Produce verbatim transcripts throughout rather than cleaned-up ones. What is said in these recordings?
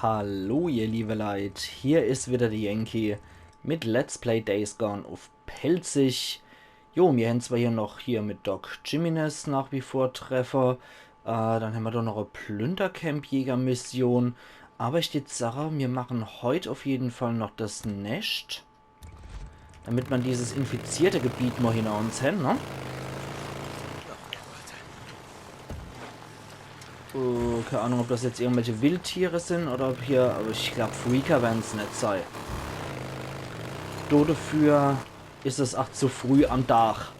Hallo ihr liebe Leit, hier is wieder de Yankee mit Let's Play Days Gone uff Pälzisch. Jo, mir hän zwar hier noch hier mit Doc Jimenez nach wie vor Treffer. Äh, dann hämmer doch noch e Plündercamp-Jäger-Mission. Aber ich dät sache, mir machen heut uff jeden Fall noch das Nescht. Damit mer dieses infizierte Gebiet mol hinner uns hän, ne? Oh, kee Ahnung, ob das jetzt irgendwelche Wildtiere sin oder ob hier, aber ich glaub, Freaker wern's net sei. Do dafür is es ach zu früh am Dach.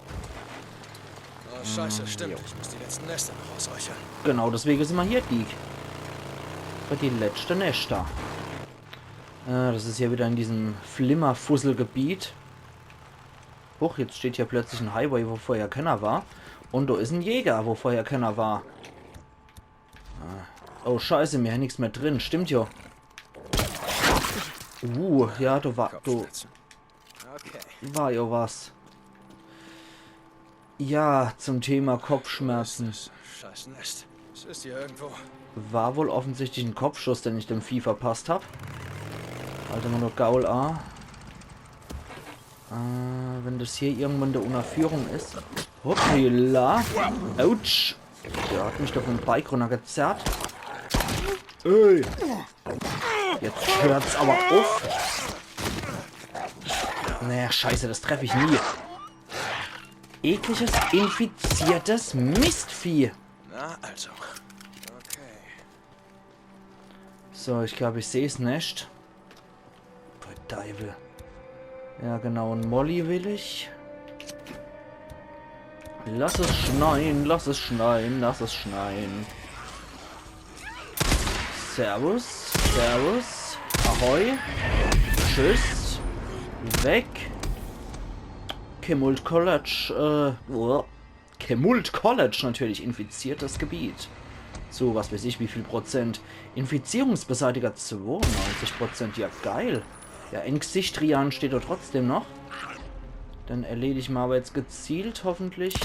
Oh, scheiße, stimmt. Ich muss die letzten Nester noch ausräuchern. Genau, deswege sin mer hier, Deek. Für die letschte Neschter. Äh, das is hier wieder in diesem Flimmerfusselgebiet. Huch, jetzt steht hier plötzlich en Highway, wo vorher kenner war. Un do is en Jäger, wo vorher kenner war. Ah. Oh, scheiße, mir hän nix mehr drin. Stimmt jo. Uh, ja, do war, do Okay. war jo was. Ja, zum Thema Kopfschmerzen. Das scheiß Nest. Es ist hier irgendwo. War wohl offensichtlich en Kopfschuss, den ich dem Vieh verpasst hab. Halt immer nur Gaul a. Äh, wenn das hier irgendwo in der Unterführung is. Hoppla. Autsch. Der hat mich doch vom Bike runnergezerrt. Ey. Jetzt hört's aber uff. Naja, scheiße, das treff ich nie. Ekliges, infiziertes Mistvieh. Na, also. Okay. So, ich glaub, ich seh's net. Pfui Deiwel. Ja, genau, en Molly will ich. Lass es schneien, lass es schneien, lass es schneien. Servus, servus. Ahoi. Tschüss. Weg. Kemult College, äh, uah. Kemult College natürlich, infiziertes Gebiet. So, was weiß ich, wie viel Prozent. Infizierungsbeseitiger, zweiundneunzig Prozent, ja geil. Ja, Enxistrian steht do trotzdem noch. Den erledig mer aber jetzt gezielt, hoffentlich.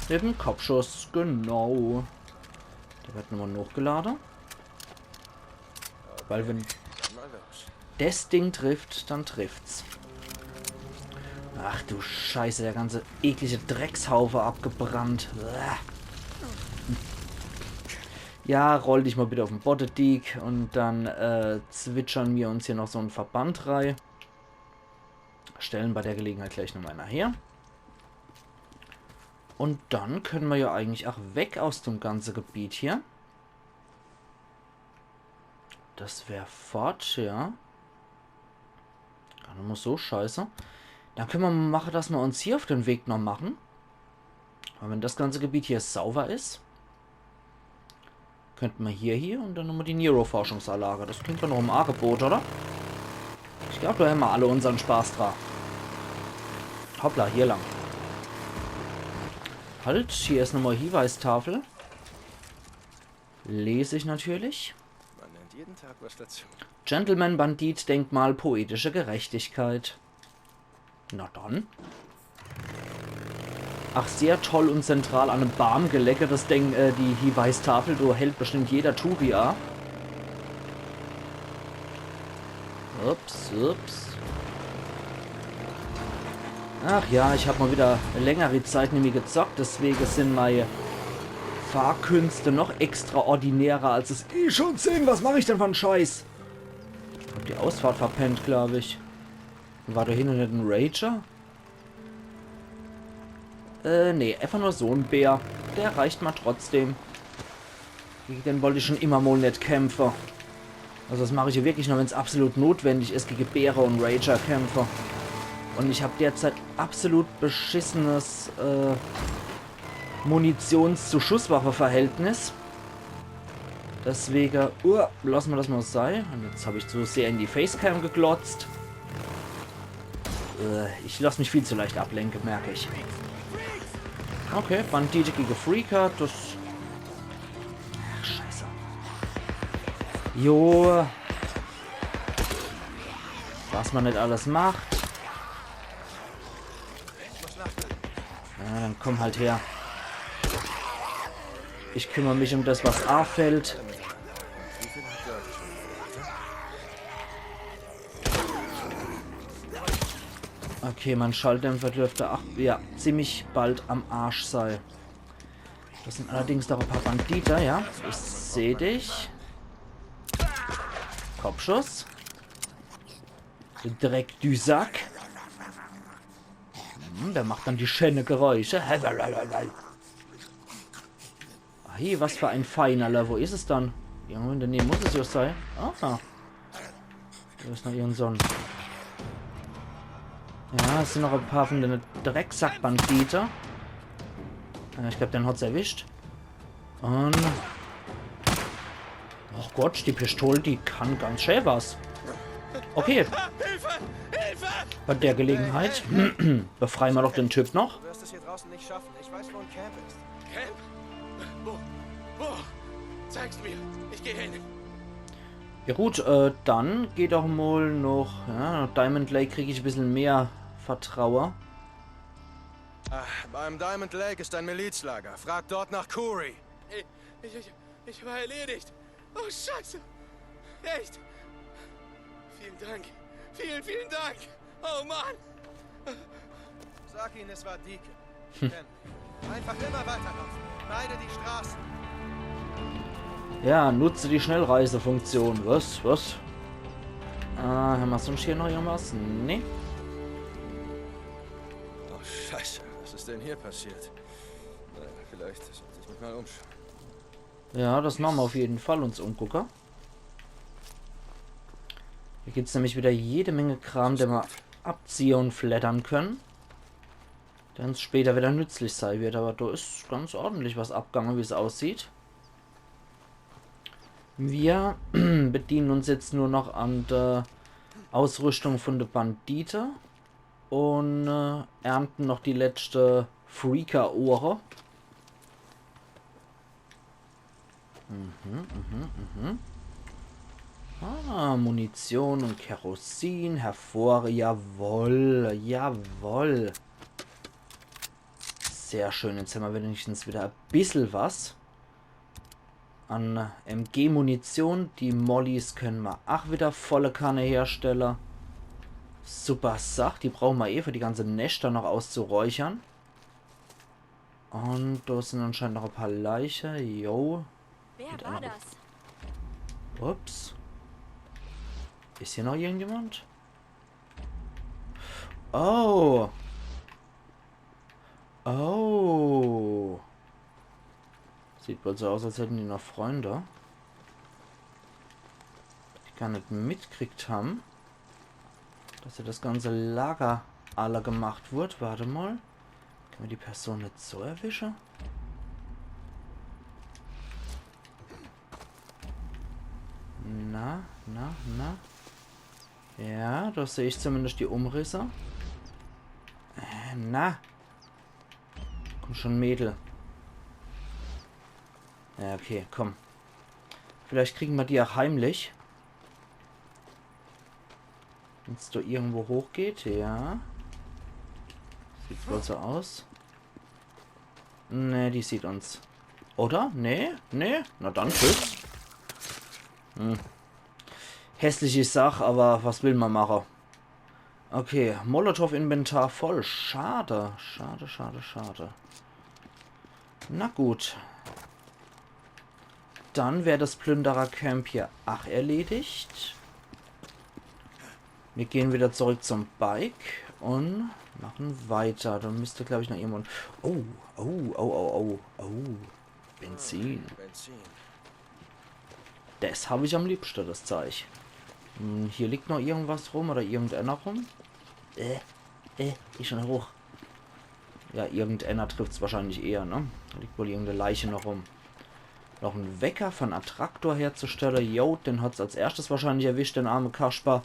Mit em Kopfschuss, genau. Der wird nochmal hochgelade. Weil wenn des Ding trifft, dann trifft's. Ach du Scheiße, der ganze eklige Dreckshaufe abgebrannt. Uah. Ja, roll dich mal bitte uff de Bodde, Deek, un dann äh, zwitschern mir uns hier noch so en Verband rei. Stellen bei der Gelegenheit gleich nochmal einer her. Un dann könne mer ja eigentlich ach weg aus dem ganze Gebiet hier. Das wär fort, ja. Gar nimmer so scheiße. Dann könne mer mache, dass mer uns hier uff den Weg noch machen. Aber wenn das ganze Gebiet hier sauber is, könnte mer hier, hier un dann nochmal die Nero-Forschungsanlage. Das klingt doch noch em Angebot, oder? Ich glaub, do hämmer alle unsern Spaß dra. Hoppla, hier lang. Halt, hier is nochmal Hiweistafel. Les ich natürlich. Man lernt jeden Tag was dazu. Gentleman-Bandit-Denkmal, poetische Gerechtigkeit. Na dann. Ach, sehr toll un zentral an em Baam gelegge, das Ding, äh, die Hiweistafel, do hält bestimmt jeder Touri a. Ups, ups. Ach ja, ich hab mal wieder längere Zeit nimmi gezockt, deswege sin mei Fahrkünste noch extraordinärer, als es eh schon sin. Was mach ich denn für en Scheiß? Hab die Ausfahrt verpennt, glaub ich. War do hinne net en Rager? Äh, nee, einfach nur so en Bär. Der reicht ma trotzdem. Gege den wollt ich schon immer mal net kämpfe. Also das mach ich ja wirklich nur, wenn's absolut notwendig is, gege Bäre un Rager kämpfe. Un ich hab derzeit absolut beschissenes äh, Munitions-zu-Schusswaffe-Verhältnis. Deswege, uh, lass ma das mal sei. Un jetzt hab ich zu sehr in die Facecam geglotzt. Äh, ich lass mich viel zu leicht ablenke, merk ich. Okay, Bandite gege Freaker, das... Ach, scheiße. Jo. Was ma net alles macht. Ja, dann komm halt her. Ich kümmer mich um das, was anfällt. Okay, mein Schalldämpfer dürfte ach, ja, ziemlich bald am Arsch sei. Das sind allerdings noch e paar Bandite, ja. Ich seh dich. Kopfschuss. Dreck, du Sack. Hm, der macht dann die schöne Geräusche. Hey, was für ein Feinerler. Wo is es dann? Irgendwo in der Nähe muss es ja sei. Ah. Da is noch irgend so en. Ja, es sind noch e paar von de Drecksackbandite. Äh, ich glaub, den hat's erwischt. Und. Ach Gott, die Pistole, die kann ganz schön was. Okay. Bei der Gelegenheit befreien wir doch den Typ noch. Du wirst es hier draußen nicht schaffen. Ich weiß, wo ein Camp ist. Camp? Wo? Wo? Zeig's mir. Ich gehe hin. Ja gut, äh, dann geh doch mal noch, ja, nach Diamond Lake krieg ich e bissel mehr Vertraue. Ah, beim Diamond Lake ist ein Milizlager. Frag dort nach Kuri. Ich, ich, ich war erledigt. Oh, Scheiße. Echt? Vielen Dank. Vielen, vielen Dank. Oh, Mann. Sag ihnen, es war Deacon. Ken. Einfach immer weiterlaufen. Meide die Straßen. Ja, nutze die Schnellreisefunktion. Was? Was? Äh, haben wir sonst hier noch irgendwas? Nee. Oh, Scheiße. Was ist denn hier passiert? Naja, vielleicht sollte ich mich mal umschauen. Ja, das machen wir auf jeden Fall, uns umgucke. Hier gibt's nämlich wieder jede Menge Kram, den wir abziehe und fleddern können. Der uns später wieder nützlich sei wird, aber da is ganz ordentlich was abgange, wie's aussieht. Wir bedienen uns jetzt nur noch an der Ausrüstung von de Bandite und äh, ernten noch die letzte Freaker-Ohre. Mhm, mhm, mhm. Ah, Munition und Kerosin, hervor, jawoll, jawoll. Sehr schön, jetzt haben wir wenigstens wieder e bissel was an M G-Munition. Die Mollys können wir ach wieder volle Kanne herstelle. Super Sach, die brauchen wir eh für die ganze Neschter noch auszuräuchern. Und da sind anscheinend noch e paar Leiche. Jo. Wer Mit war einer- das? Ups. Is hier noch irgendjemand? Oh. Oh. Sieht wohl so aus, als hätten die noch Freunde. Die gar net mitkriegt haben, dass hier das ganze Lager alle gemacht wird. Warte mal. Kann man die Person net so erwische? Na, na, na. Ja, da seh ich zumindest die Umrisse. Äh, na. Komm schon, Mädel. Ja, okay, komm. Vielleicht kriegen wir die auch heimlich. Wenn's da irgendwo hochgeht, ja. Sieht wohl so aus. Nee, die sieht uns. Oder? Nee? Nee? Na dann, tschüss. Hm. Hässliche Sach, aber was will man machen? Okay, Molotow-Inventar voll. Schade, schade, schade, schade. Na gut. Dann wär das Plünderer-Camp hier ach erledigt. Wir gehen wieder zurück zum Bike und machen weiter. Da müsste, glaub ich, noch irgendwo ein... Oh, oh, oh, oh, oh, oh. Benzin. Benzin. Das hab ich am liebsten, das Zeug. Hm, hier liegt noch irgendwas rum oder irgendeiner rum. Äh, äh, geh schon hoch. Ja, irgendeiner trifft's wahrscheinlich eher, ne? Da liegt wohl irgendeine Leiche noch rum. Noch ein Wecker von Attraktor herzustellen. Jo, den hat's als erstes wahrscheinlich erwischt, den armen Kasper.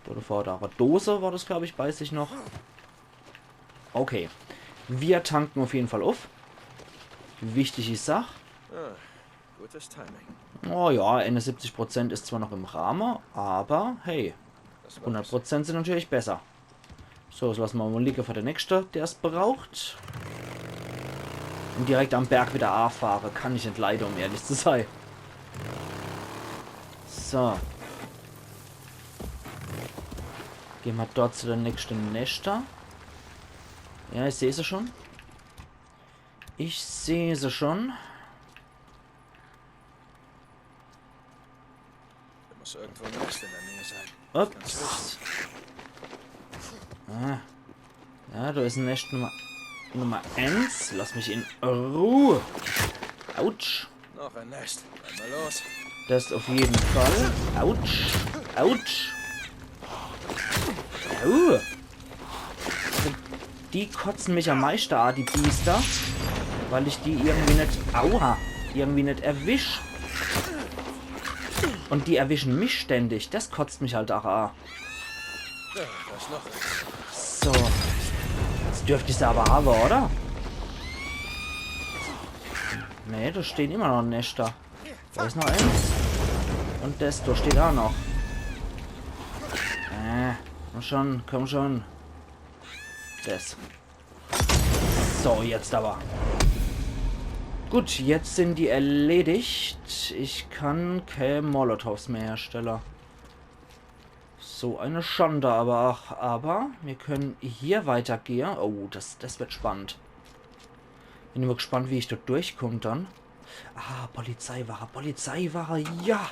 Oder vor der Dose war das, glaub ich, bei sich noch. Okay. Wir tanken auf jeden Fall auf. Wichtige Sach. Ah, gutes Timing. Oh ja, einundsiebzig Prozent ist zwar noch im Rahmen, aber hey, Das war hundert Prozent sind natürlich besser. So, das lassen wir mal liegen für den nächsten, der es braucht. Und direkt am Berg wieder anfahren, kann ich nicht leiden, um ehrlich zu sein. So. Gehn mer dort zu de nächschte Neschter. Ja, ich seh se schon. Ich seh se schon. Da muss irgendwo ein Nest in der Nähe sein. Ups. Ah. Ja, da is ein Nest Nummer, Nummer eins. Lass mich in Ruhe. Autsch. Noch ein Nest. Einmal los. Das auf jeden Fall. Autsch. Autsch. Au. Die kotzen mich am meischte a, die Biester. Weil ich die irgendwie net, aua, irgendwie net erwisch. Und die erwischen mich ständig. Das kotzt mich halt auch a. Ja, da ist noch eins. So. Jetzt dürft ich se aber haben, oder? Nee, da stehen immer noch Neschter. Da ist noch eins. Und das, da steht auch noch. Äh, komm schon, komm schon. Das. So, jetzt aber. Gut, jetzt sind die erledigt. Ich kann keine Molotovs mehr herstellen. So eine Schande aber auch. Aber wir können hier weitergehen. Oh, das, das wird spannend. Bin immer gespannt, wie ich dort durchkomme dann. Ah, Polizeiwache, Polizeiwache, ja!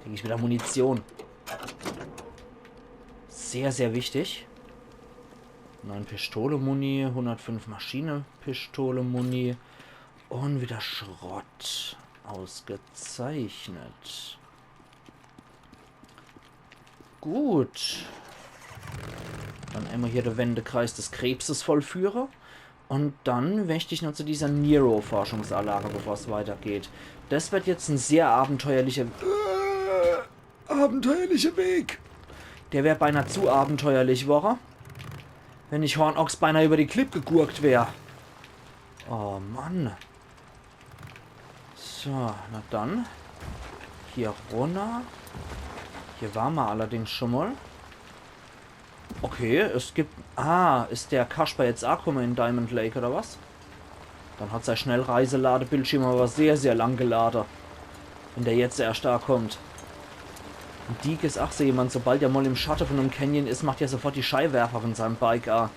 Krieg ich wieder Munition. Sehr, sehr wichtig. Neun Pistole-Muni, hundertfünf Maschine-Pistole-Muni. Und wieder Schrott. Ausgezeichnet. Gut. Dann einmal hier den Wendekreis des Krebses vollführe. Und dann möchte ich noch zu dieser Nero-Forschungsanlage, bevor es weitergeht. Das wird jetzt ein sehr abenteuerlicher, äh, abenteuerlicher Weg. Der wär beinahe zu abenteuerlich, wor er? Wenn ich Hornochs beinahe über die Klipp gegurkt wär. Oh Mann. So, na dann. Hier runner. Hier waren wir allerdings schon mal. Okay, es gibt... Ah, ist der Kasper jetzt angekommen in Diamond Lake, oder was? Dann hat sein Schnellreiseladebildschirm aber sehr, sehr lang geladen. Wenn der jetzt erst da kommt. Und Deek is ach so jemand, sobald er mal im Schatte von einem Canyon is, macht er sofort die Scheinwerfer von seinem Bike an.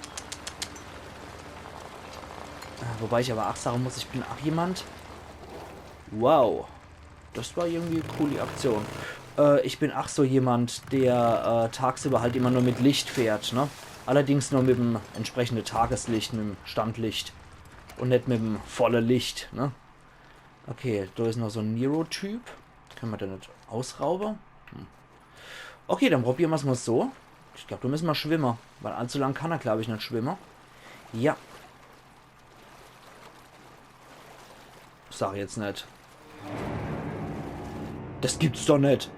Äh, wobei ich aber ach sagen muss, ich bin ach jemand. Wow. Das war irgendwie eine coole Aktion. Äh, ich bin ach so jemand, der, äh, tagsüber halt immer nur mit Licht fährt, ne? Allerdings nur mit dem entsprechenden Tageslicht, mit dem Standlicht. Und nicht mit dem volle Licht, ne? Okay, da ist noch so ein Nero-Typ. Können wir den nicht ausrauben? Hm. Okay, dann probieren wir's mal so. Ich glaub, da müssen wir schwimmen. Weil allzu lang kann er, glaub ich, nicht schwimmen. Ja. Sag jetzt nicht. Das gibt's doch nicht.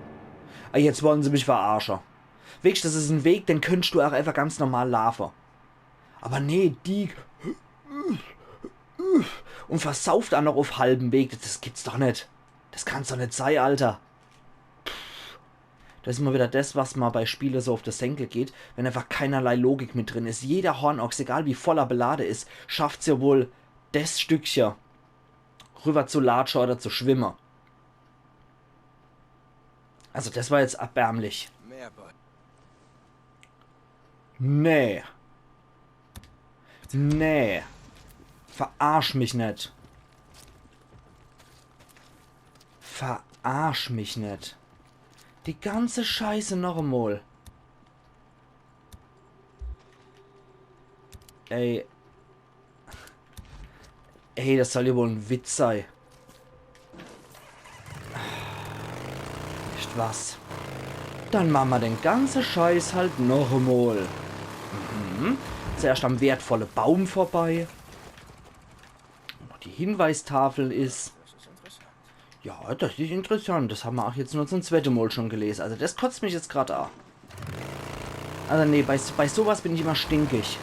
Ah, jetzt wollen sie mich verarschen. Weescht, das ist ein Weg, den könntest du auch einfach ganz normal laufen. Aber nee, die... Und versauft auch noch auf halbem Weg. Das gibt's doch nicht. Das kann's doch nicht sein, Alter. Das ist immer wieder das, was mir bei Spiele so auf de Senkel geht, wenn einfach keinerlei Logik mit drin ist. Jeder Hornochs, egal wie voll er beladen ist, schafft's ja wohl, das Stückchen rüber zu latschen oder zu schwimmen. Also das war jetzt erbärmlich. Mehr Beute. Nee. Nee. Verarsch mich net. Verarsch mich net. Die ganze Scheiße noch emol. Ey. Ey, das soll ja wohl ein Witz sei. Echt was? Dann mache mer den ganze Scheiß halt noch emol. Mhm. Zuerst am wertvolle Baum vorbei. Wo noch die Hinweistafel is. Ja, das is interessant. Das haben wir auch jetzt nur zum zweiten Mal schon gelesen. Also das kotzt mich jetzt grad an. Also nee, bei, bei sowas bin ich immer stinkig.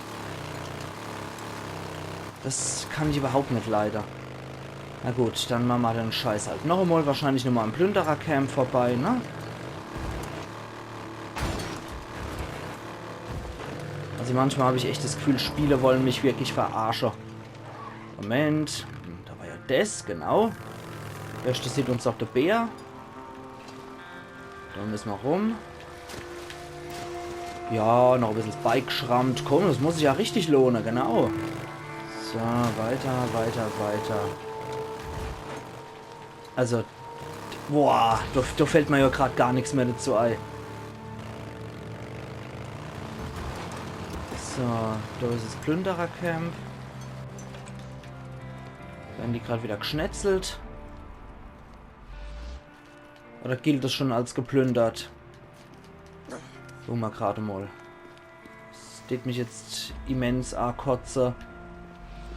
Das kann ich überhaupt net leiden. Na gut, dann machen wir den Scheiß halt noch einmal. Wahrscheinlich nochmal am Plünderercamp vorbei, ne? Also manchmal habe ich echt das Gefühl, Spiele wollen mich wirklich verarschen. Moment. Hm, da war ja das, genau. Wer sieht uns doch der Bär? Do misse mer rum. Ja, noch e bissel Bike geschrammt. Komm, das muss sich ja richtig lohne, genau. So, weiter, weiter, weiter. Also, boah, do, do fällt mer ja grad gar nix mehr dazu ei. So, do is das Plünderercamp. Werden die grad wieder geschnetzelt? Oder gilt das schon als geplündert? Gucke mer grad mol. Es tät mich jetzt immens akotze,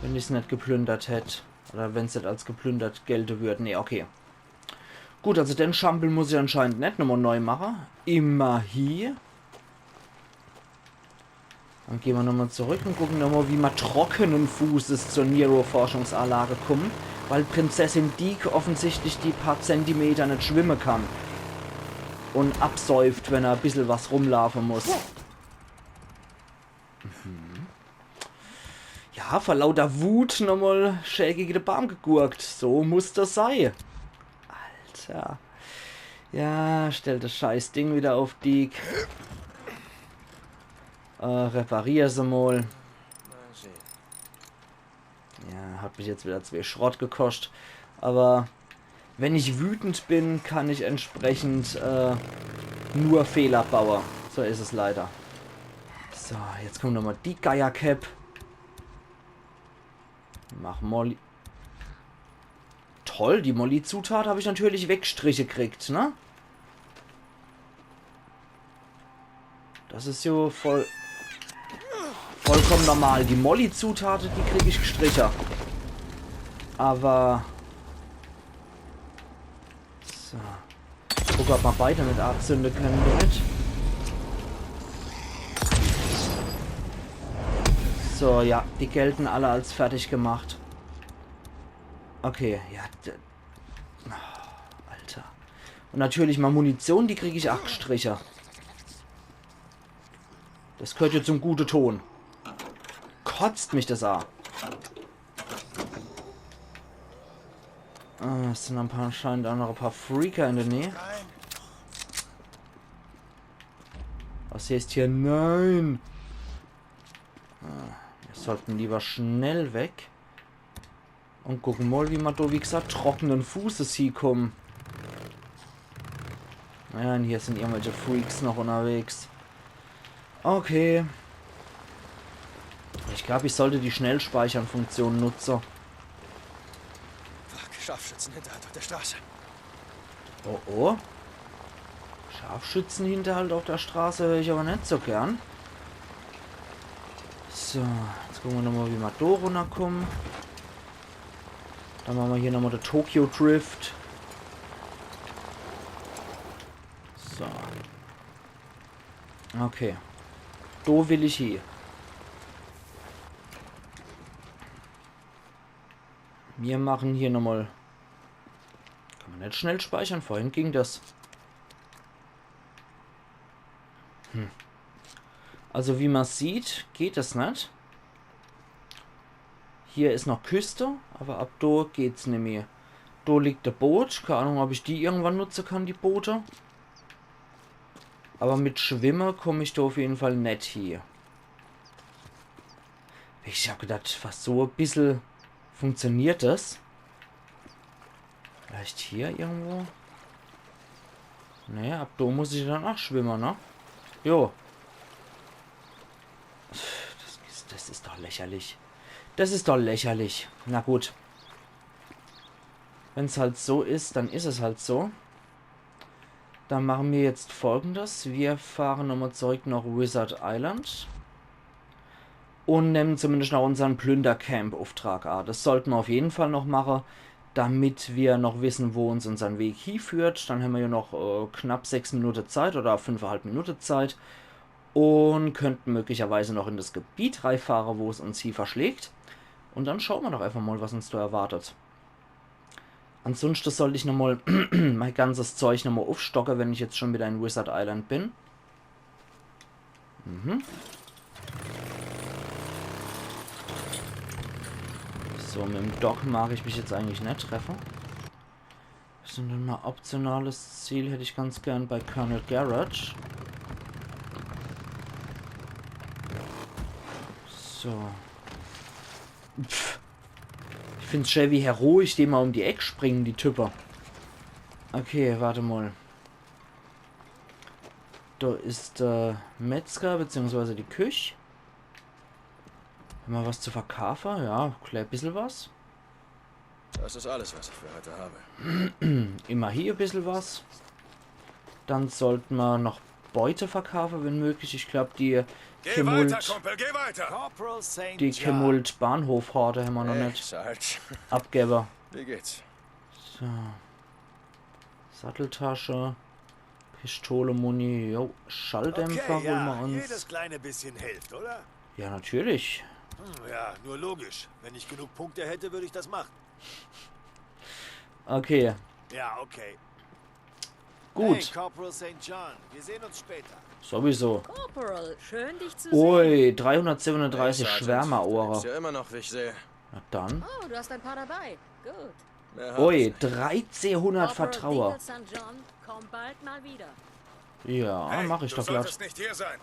wenn ich's net geplündert hätt. Oder wenn's net als geplündert gelte würd. Nee, okay. Gut, also den Schampel muss ich anscheinend net nochmol neu mache. Immerhin. Dann gehn mer nochmol zurück un gucke nochmol, wie mer trockenen Fußes zur Nero-Forschungsanlage kumme, weil Prinzessin Deek offensichtlich die paar Zentimeter net schwimme kann un absäuft, wenn er e bissel was rumlaafe muss. Mhm. Ja, vor lauter Wut nochmol schä gege de Baam gegurkt. So muss das sei. Alter. Ja, stell das scheiß Ding wieder uff Deek. Äh, reparier se mol. Ja, hat mich jetzt wieder zwee Schrott gekoscht. Aber wenn ich wütend bin, kann ich entsprechend, äh, nur Fehler baue. So is es leider. So, jetzt kummt nochmol die Geiercap. Mach Molly. Toll, die Molly-Zutat hab ich natürlich weggestriche kriegt, ne? Das is jo voll, vollkommen normal. Die Molly-Zutate, die krieg ich gestriche. Aber so. Gucke, ob mer beide net anzünde kenne damit. So, ja, die gelte alle als fertig gemacht. Okay, ja. D-, oh, Alter. Un natürlich mei Munition, die krieg ich ach gestriche. Das gehört jo zum gute Ton. Kotzt mich das a. Ah, es sin anscheinend ach noch e paar Freaker in der Näh. Was heißt hier? Nein! Ah, mir sollten lieber schnell weg. Un gucke mol, wie mer do, wie gesagt, trockenen Fußes hiekummen. Naja, un hier sin irgendwelche Freaks noch unnerwegs. Okay. Ich glaub, ich sollt die Schnellspeichern-Funktion nutze. Fuck, Scharfschützenhinterhalt auf der Straße. Oh oh. Scharfschützenhinterhalt auf der Straße hör ich aber net so gern. So, jetzt gucke mer nochmol, wie mer do runnerkummen. Dann mache mer hier nochmol de Tokyo Drift. So. Okay. Do will ich hie. Mir mache hier nochmol. Kann mer net schnell speichern? Vorhin ging das. Hm. Also wie mer sieht, geht das net. Hier is noch Küste, aber ab do geht's nimmi. Do liegt e Boot. Keine Ahnung, ob ich die irgendwann nutze kann, die Boote. Aber mit Schwimme kumm ich do auf jeden Fall net hie. Ich hab gedacht, was, so e bissel funktioniert das. Vielleicht hier irgendwo? Nee, ab do muss ich dann ach schwimme, ne? Jo. Das is, das is doch lächerlich. Das is doch lächerlich. Na gut. Wenn's halt so is, dann is es halt so. Dann mache mir jetzt Folgendes. Wir fahren nochmol zurück nach Wizard Island. Un nemme zumindest noch unsern Plündercamp-Auftrag a. Das sollte mer auf jeden Fall noch mache, damit wir noch wissen, wo uns unsern Weg hieführt. Dann hämmer jo noch, äh, knapp sechs Minute Zeit oder fünfehalb Minute Zeit un könnten möglicherweise noch in das Gebiet reifahre, wo es uns hie verschlägt. Un dann schaue mer doch einfach mol, was uns do erwartet. Ansunschte sollt ich nochmol mei ganzes Zeug nochmol uffstocke, wenn ich jetzt schon wieder in Wizard Island bin. Mhm. So, mit dem Doc mag ich mich jetzt eigentlich net treffe. So, dann mal optionales Ziel hätt ich ganz gern bei Colonel Garrett. So. Pff. Ich find's schön, wie heroisch die mal um die Eck springen, die Type. Okay, wart mal. Do is de Metzger, beziehungsweise die Küch. Hämmer was zu verkaafe? Ja, klää bissel was. Das ist alles, was ich für heute habe. Immerhin e bissel was. Dann sollt mer noch Beute verkaafe, wenn möglich. Ich glaab, die Geh weiter, Chemult, Kumpel, geh weiter! Corporal Saint die John. Chemult Bahnhof-Horde hämmer noch Hey, net Sarge. abgewwe. Wie geht's? So. Satteltasche. Pistole, Muni. Jo, Schalldämpfer Okay, hole ja, mer uns. Jedes kleine bisschen hilft, oder? Ja, natürlich. Hm, ja, nur logisch. Wenn ich genug Punkte hätte, würde ich das machen. Okay, Ja, okay. gut. Hey, Corporal Saint John, wir sehen uns später. Sowieso. Corporal, schön dich zu sehen. Ui, dreihundertsiebenunddreißig Sergeant, Schwärmerohre. Du denkst ja immer noch, wie ich sehe. Na dann. Oh, du hast ein paar dabei. Gut. Mehr Ui, habe dreizehnhundert Corporal Vertraue. Dinkelson John, komm bald mal wieder. Ja, Hey, mach ich du doch glatt. Solltest nicht hier sein.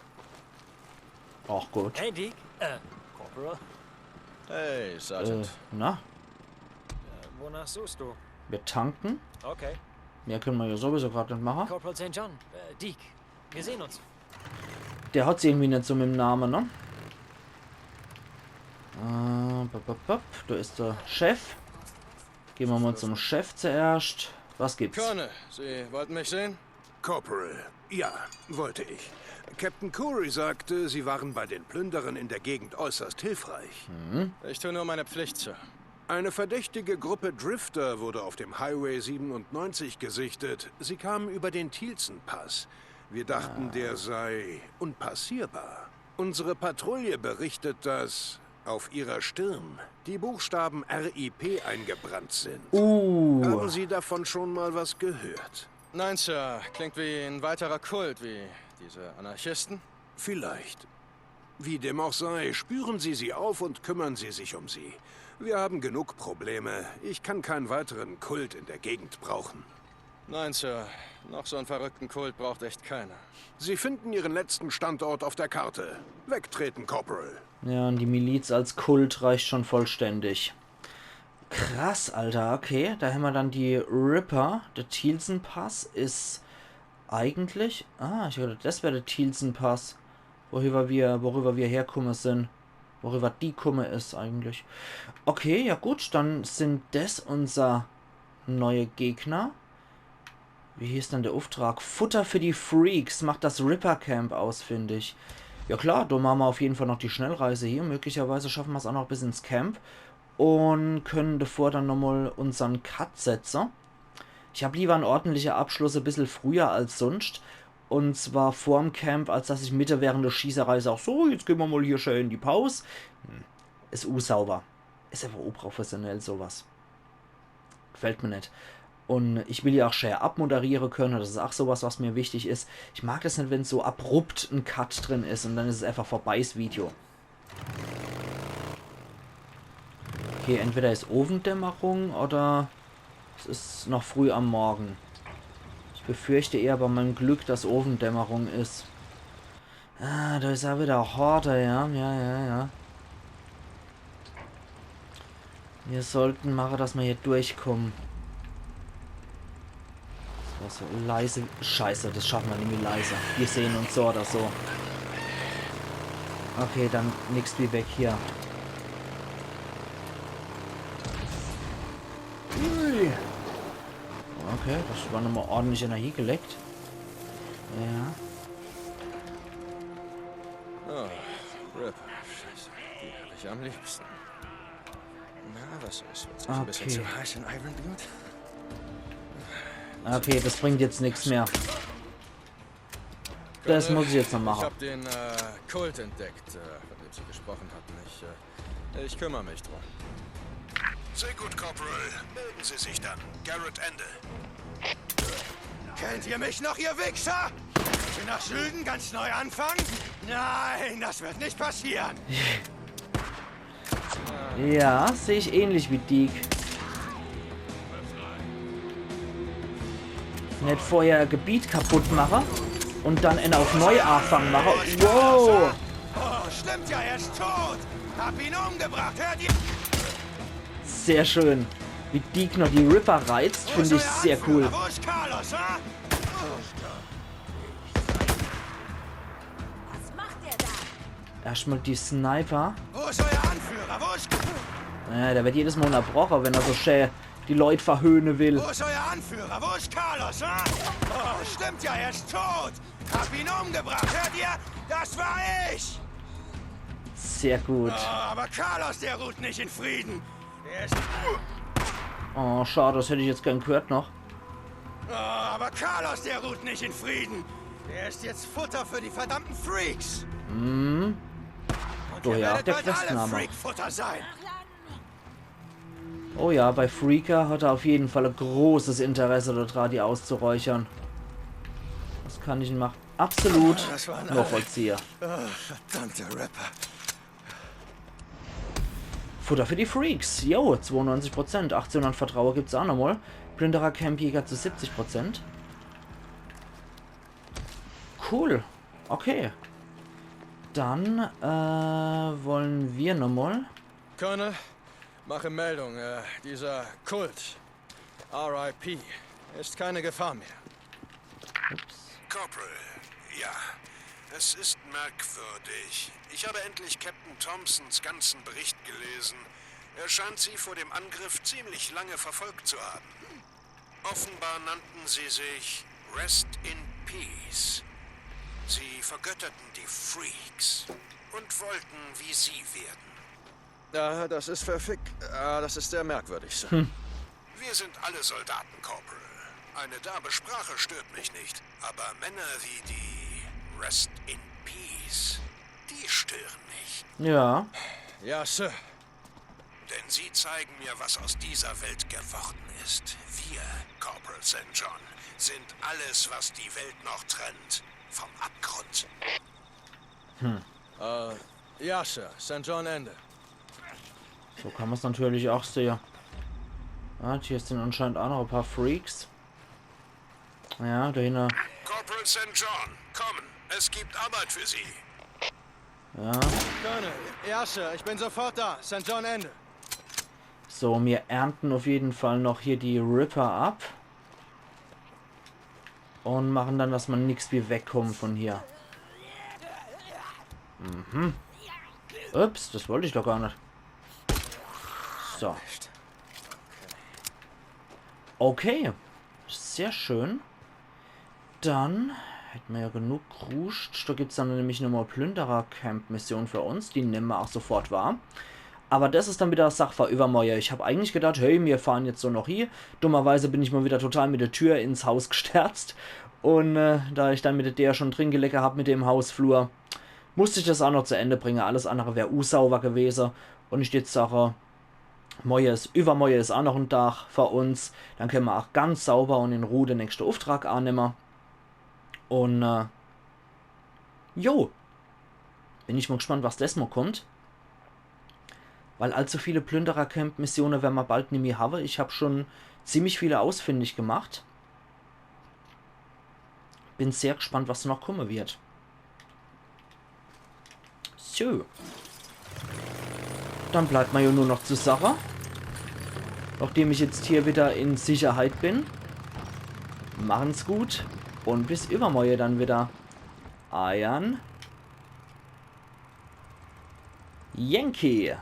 Ach gut. Hey, Deke. Äh, Corporal. Hey, Äh, Sergeant. na, Wonach suchst du? wir tanken. Okay. Mehr könne mer ja sowieso grad net mache. Corporal Saint John. Äh, Deke. Wir sehen uns. Der hat's irgendwie net so mit dem Name, ne? Äh, bup, bup, bup. Da is der Chef. Gehn mer mal zum Chef zuerscht. Was gibt's? Colonel, Sie wollten mich sehen? Corporal, ja, wollte ich. Captain Curry sagte, Sie waren bei den Plünderern in der Gegend äußerst hilfreich. Ich tue nur meine Pflicht, Sir. Eine verdächtige Gruppe Drifter wurde auf dem Highway siebenundneunzig gesichtet. Sie kamen über den Thielsen-Pass. Wir dachten, der sei unpassierbar. Unsere Patrouille berichtet, dass auf ihrer Stirn die Buchstaben R I P eingebrannt sind. Uh, Haben Sie davon schon mal was gehört? Nein, Sir. Klingt wie ein weiterer Kult, wie diese Anarchisten. Vielleicht. Wie dem auch sei, spüren Sie sie auf und kümmern Sie sich um sie. Wir haben genug Probleme. Ich kann keinen weiteren Kult in der Gegend brauchen. Nein, Sir. Noch so einen verrückten Kult braucht echt keiner. Sie finden Ihren letzten Standort auf der Karte. Wegtreten, Corporal. Ja, und die Miliz als Kult reicht schon vollständig. Krass, Alter. Okay, da hämmer dann die Ripper. Der Thielsen-Pass is eigentlich... Ah, ich dacht, das wär der Thielsen-Pass. Worüber wir, worüber wir herkumme sin. Worüber die kumme is eigentlich. Okay, ja gut, dann sin des unser neue Gegner. Wie hieß denn der Auftrag? Futter für die Freaks. Macht das Ripper-Camp ausfindig. Ja klar, do mache mer auf jeden Fall noch die Schnellreise hier. Möglicherweise schaffe mer's auch noch bis ins Camp. Und können davor dann nochmal unsern Cut setze. Ich hab lieber en ordentliche Abschluss e bissel früher als sunscht. Und zwar vorm Camp, als dass ich mitte während der Schießerei sag, so, jetzt gehn mer mal hier schön in die Paus. Hm, is unsauber. Is einfach unprofessionell sowas. Gefällt mir net. Und ich will ja auch schön abmoderiere könne, das is auch sowas, was mir wichtig is. Ich mag das net, wenn so abrupt en Cut drin is und dann is es einfach vorbei, 's Video. Okay, entweder is Abenddämmerung oder es is noch früh am Morgen. Ich befürchte eher bei meinem Glück, dass Abenddämmerung is. Ah, da is auch wieder Horde, ja, ja, ja, ja. Wir sollten mache, dass mer hier durchkumme. Das war so leise. Scheiße, das schaffe mer nimmi leise. Wir sehn uns so oder so. Okay, dann nix wie weg hier. Ui. Okay, das war nochmal ordentlich Energie gelegt. Ja. Oh, Rip. Scheiße, die hab ich am liebsten. Na, was ist? Wird's nicht ein bisschen Okay. Zu heiß in Iron Butte? Okay, das bringt jetzt nix mehr. Das muss ich jetzt noch Ich mache. Hab den äh, Kult entdeckt, äh, von dem Sie gesprochen hatten. Ich, äh, ich kümmere mich drum. Sehr gut, Corporal. Melden Sie sich dann. Garrett, Ende. Kennt ihr mich noch, ihr Wichser? Wollt ihr nach Süden ganz neu anfangen? Nein, das wird nicht passieren. Ja, seh ich ähnlich wie Deek. Net vorher e Gebiet kaputt mache und dann en auf neu aafang mache. Wow! Oh, stimmt ja, er ist tot. Hab ihn umgebracht, hört ihr? Sehr schön. Wie Deek noch die Ripper reizt, finde ich sehr cool. Wo ist Carlos, ha? Was macht der da? Erstmal die Sniper. Wo ist euer Anführer? Wo ist, Naja, der wird jedes Mal unterbrochen, wenn er so schä die Leut verhöhne will. Wo ist euer Anführer? Wo ist Carlos, ha? Oh, stimmt ja, er ist tot. Hab ihn umgebracht, hört ihr? Das war ich. Sehr gut. Oh, aber Carlos, der ruht nicht in Frieden. Er ist, Oh, schade, das hätte ich jetzt gern gehört noch. oh, aber Carlos, der ruht nicht in Frieden. Er ist jetzt Futter für die verdammten Freaks. Hm. Und So, ihr ja, werdet der bald alle Questname. Freak-Futter sein. Oh ja, bei Freaker hat er auf jeden Fall e großes Interesse daran, die auszuräuchern. Was kann ich denn machen? Absolut Das waren alle. Nachvollzieher. Oh, verdammte Ripper. Futter für die Freaks. Jo, zweiundneunzig Prozent. achtzehn an Vertrauen gibt's auch nochmal. Plünderer-Campjäger zu siebzig Prozent. Cool. Okay. Dann äh, wollen wir nochmal. Colonel, mache Meldung. Äh, dieser Kult, R I P, ist keine Gefahr mehr. Ups. Corporal, ja. Es ist merkwürdig. Ich habe endlich Captain Thompsons ganzen Bericht gelesen. Er scheint sie vor dem Angriff ziemlich lange verfolgt zu haben. Offenbar nannten sie sich Rest in Peace. Sie vergötterten die Freaks und wollten wie sie werden. Ja, das ist verfick. Ah, das ist sehr merkwürdig, Sir. Wir sind alle Soldaten, Corporal. Eine derbe Sprache stört mich nicht, aber Männer wie die Rest in Peace, die stören mich. Ja. Ja, Sir. Denn sie zeigen mir, was aus dieser Welt geworden ist. Wir, Corporal Saint John, sind alles, was die Welt noch trennt vom Abgrund. Äh, ja, Sir. Saint John, Ende. So kann man's natürlich auch sehen. Ja, hier sind anscheinend auch noch ein paar Freaks. Ja, dahinter. Corporal Saint John, kommen. Es gibt Arbeit für Sie. Ja. Colonel, ja, Sir. Ich bin sofort da. Saint John, Ende. So, wir ernten auf jeden Fall noch hier die Ripper ab. Und machen dann, dass man nix wie wegkommen von hier. Mhm. Ups, das wollte ich doch gar nicht. So. Okay. Sehr schön. Dann hätten wir ja genug Kruscht. Da gibt's dann nämlich nochmal Plünderer-Camp-Mission für uns. Die nehmen wir auch sofort wahr. Aber das ist dann wieder Sach für übermorje. Ich hab eigentlich gedacht, hey, wir fahren jetzt so noch hier. Dummerweise bin ich mal wieder total mit der Tür ins Haus gesterzt. Und äh, da ich dann mit der Deer schon drin gelegen hab mit dem Hausflur, musste ich das auch noch zu Ende bringen. Alles andere wär unsauber gewesen. Und ich jetzt sage, morje is, übermorje is auch noch ein Tag für uns. Dann können wir auch ganz sauber und in Ruhe den nächsten Auftrag annehmen. Und äh, jo, bin ich mal gespannt, was das mal kommt. Weil allzu viele Plünderer-Camp-Missionen werden wir bald nimmi haben. Ich hab schon ziemlich viele ausfindig gemacht. Bin sehr gespannt, was noch kommen wird. So. Dann bleibt mir ja nur noch zu sagen, nachdem ich jetzt hier wieder in Sicherheit bin, machen's gut und bis übermorje dann wieder. Eiern Yankee.